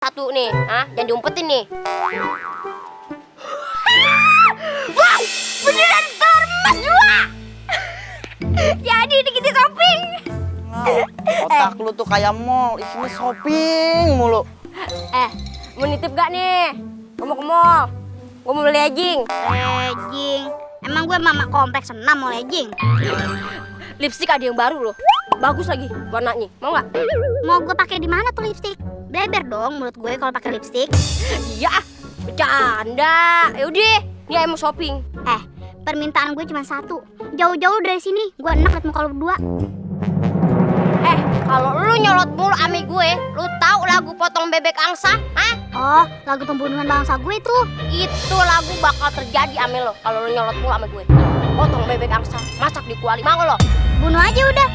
satu nih, jangan diumpetin nih. Wow, beneran telur emas 2. Jadi ini kita shopping. Otak lu tuh kayak mall, isinya shopping mulu. Mau nitip gak nih? Gue mau ke mall. Gue mau beli legging. Legging? Emang gue mama kompleks 6 mau legging? Lipstick ada yang baru loh. Bagus lagi warnanya. Mau nggak? Mau gue pakai di mana tuh lipstick? Bleber dong mulut gue kalau pakai lipstick. Iya, bercanda. Yaudah, ini ayah mau shopping. Permintaan gue cuma satu. Jauh-jauh dari sini, gue enak liat muka lu berdua. Kalau lu nyolot mulu ame gue, lu tahu lagu potong bebek angsa? Oh, lagu pembunuhan bangsa gue tuh. Itu lagu bakal terjadi ame lo kalau lu nyolot mulu ame gue. Potong bebek angsa, masak di kuali. Mau lo? Bunuh aja udah.